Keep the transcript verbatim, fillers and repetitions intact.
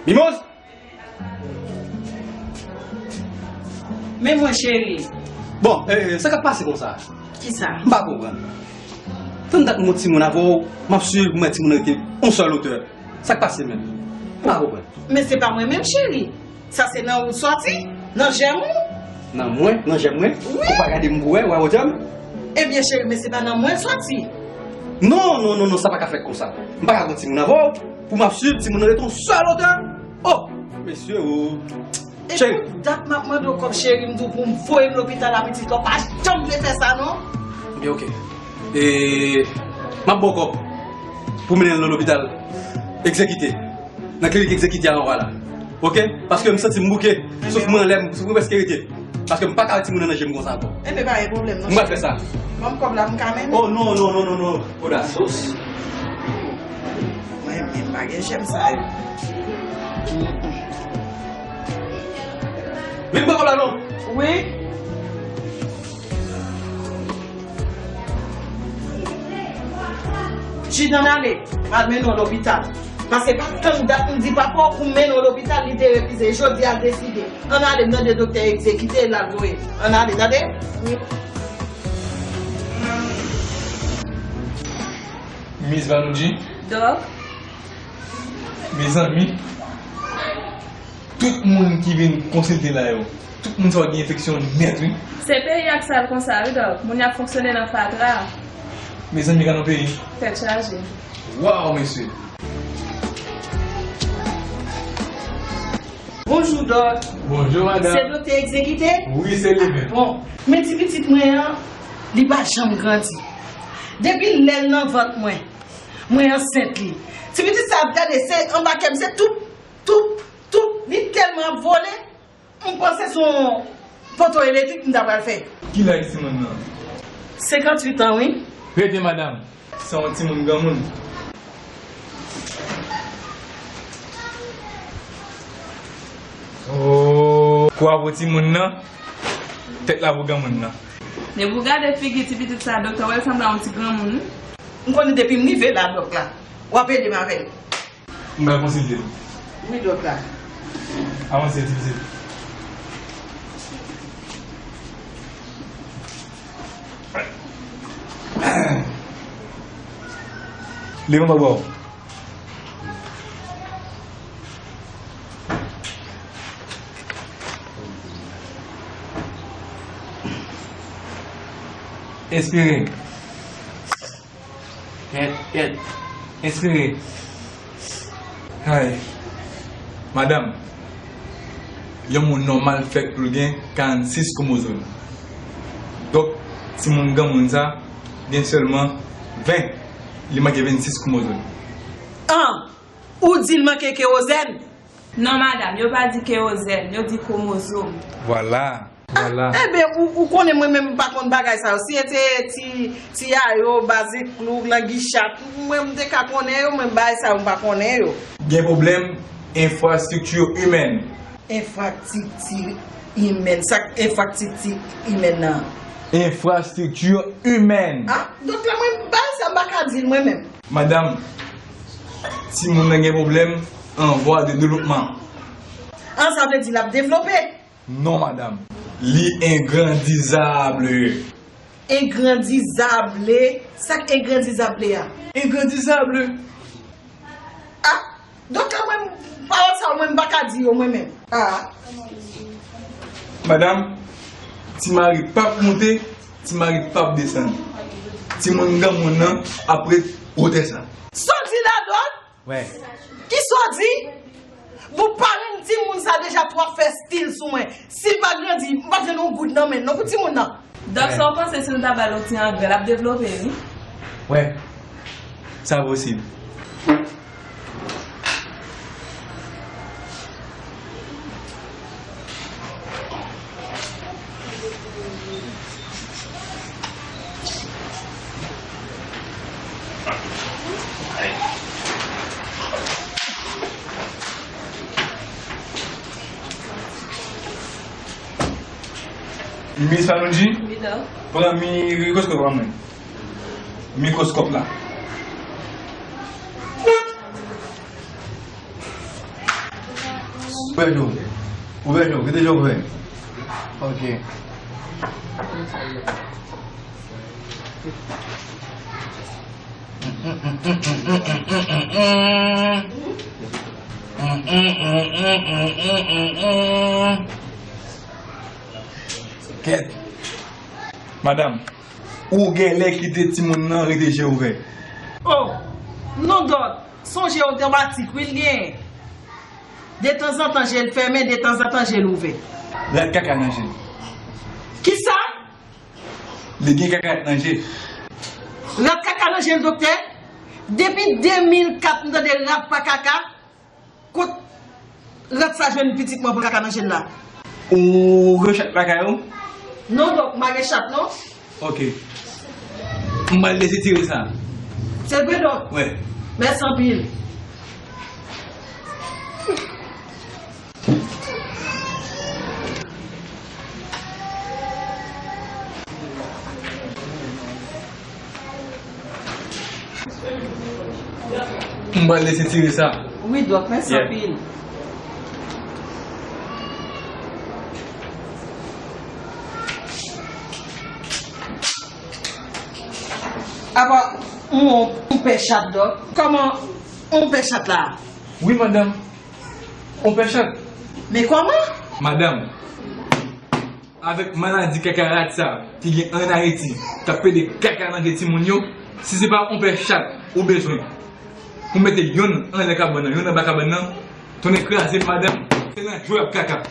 Mimoz! Men mwen, cheri. Bon, eh, eh, sa k ap pase konsa? Kisa? M pa konprann. Tann dat m wè timoun avè w, m ap swiv, m wè timoun rete yon sèl otè. Sa k pase menm? M pa konprann. Men se pa mwen menm, cheri. Sa se nan ou sòti? Nan jèm ou? Nan mwen? Nan jèm mwen? Wi. Ou pa gade m pou wè, wè otè m? Ebyen, cheri, men se pa nan mwen sòti. Non, non, non, non, sa pa ka fèt konsa. M pa ka pran timoun avè w, pou m ap swiv timoun nan rete yon sèl otè. Oh, mesye, oh. E cheri. Tout dat m ap mande w kòb, cheri, m di w pou m voye m lopital la, pitit la, w pa janm vle fè sa, non? Ebyen, oke. E, m ap ba w kòb pou mennen l nan lopital egzekite. Nan klinik egzekite a anlwa la. Oke? Paske m santi m bouke. Souf mwen anlè m, souf mwen prèske rete. Paske m pa ka wè timoun nan nan je m konsa ankò. Enben, pa gen pwoblèm, non, cheri. M pral fè sa. Ban m kòb la, m ka mennen. Oh, non, non, non, non, non. Odasos. Mwen menm pa gen jèm sa yo. Vin pran kòb la non. Wi. Jid, ann ale, m al mennen w lopital. Paske pa t tann dat m di papa w pou m mennen w lopital, li te refize. Jodi a l deside. Ann ale, m tande doktè egzekite, l al voye. Ann ale, tande? Wi. Miss Vanoudji. Dòk. Mezanmi, tout moun ki vin konsilte la yo, tout moun sa yo gen enfeksyon nèt, wi. Se peyi a k sal konsa, wi, dòk. Moun y ap fonksyone nan fatra. Mezanmi, gade yon peyi. Tèt chaje. Waw, mesye. Bonjou, dòk. Bonjou, madanm. Se doktè egzekite? Wi, se li menm. Bon, men ti pitit mwen an, li pa janm grandi. Depi lè l nan vant mwen, mwen ansent li. Ti pitit sa ap gade, se anba kè m, se toup, toup, toup. Li tèlman ap vole, m panse se yon poto elektrik m ta pral fè. Ki laj timoun nan? Senkanntuit an, wi. Rete, madanm. Se yon timoun granmoun. Oh, kou a pou timoun nan, tèt la pou granmoun nan. Depi w gade figi ti pitit sa, doktè, w wè l sanble a yon ti granmoun, wi. M konnen depi m rive la, dòk la, w ap ede m avè l. M pral konsilte l. Wi, dòk la. Avanse, ti pitit. Leve anba bra w. Enspire. Kèt, kèt. Enspire. Ay. Madanm, yon moun nòmal fèt pou l gen karannsis kwomozòm. Donk, timoun granmoun sa gen sèlman ven. Li manke vennsis kwomozòm. An! Ou di l manke kewozèn? Non, madanm, yo pa di kewozèn, yo di kwomozòm. Vwala. Vwala. Ah, enben, ou, ou konnen mwen menm m pa konn bagay sa yo. Si e te ti, ti yayo, baze klou, langichat, mwen m te ka konnen yo, men bagay sa yo m pa konnen yo. Gen pwoblèm enfrastrikti imèn. Enfrastrikti imèn. Sa k enfrastrikti imèn nan? Enfrastrikti imèn. Ah, donk la mwen bagay sa m pa ka di l mwen menm. Madanm, timoun nan gen pwoblèm an vwa de devlopman. Ah, sa vle di l ap devlope? Non, madanm. Li engrandizab. Engrandizab? Sa k engrandizab a? Engrandizab. Ah, doktè, mwen, pawòl sa yo, mwen, m pa ka di yo, mwen menm. Ah. Madanm, ti mari p ap moute, ti mari p ap desann. Timoun granmoun nan ap ret wotè sa. Sa w di la, dòk? Wè. Kisa w di? Bon, parenn timoun sa deja twò fè stil sou mwen. Si l pa grandi, m p ap jwenn yon goud nan men l non pou timoun nan. Dòk, sa w panse si nou ta ba l yon ti angrè, l ap devlope, wi. Wè. Sa posib. Miss Vanoudji, pran mi-, mikwoskòp la mwen. Mikwoskòp la. Ouvè je w. Ouvè je w. Kite je w ouvè. Ok. Kèt. Madanm, ou genlè kite timoun nan rete je ouvè. Oh, non, Dòk. Sonje otomatik, wi, l genyen. Detanzantan, je l fèmen, detanzantan, je l ouvè. Rat kaka nan je l. Kisa? Li gen kaka nan je l. Rat kaka nan je l, doktè? Depi de mil kat, m tande rat pa kaka. Kot rat sa jwenn pitit mwen pou l kaka nan je l la? Ou gen chat lakay ou? Non, dòk, m pa gen chat, non. Ok. M pral desetire sa. Se vre, dòk? Wi. Mèsi anpil. M pral desetire sa. Wi, dòk, mèsi anpil. Apa, on, on pè chat, dòk? Kòman on pè chat la? Wi, madanm. On pè chat. Men kòman? Madanm, avèk maladi kaka rat sa ki gen ann Ayiti, k ap pede kaka nan je timoun yo, si se pa on pè chat ou bezwen pou mete yonn anlè kabann nan, yonn anba kabann nan, tonnè kraze m, madanm, se nan je w y ap kaka.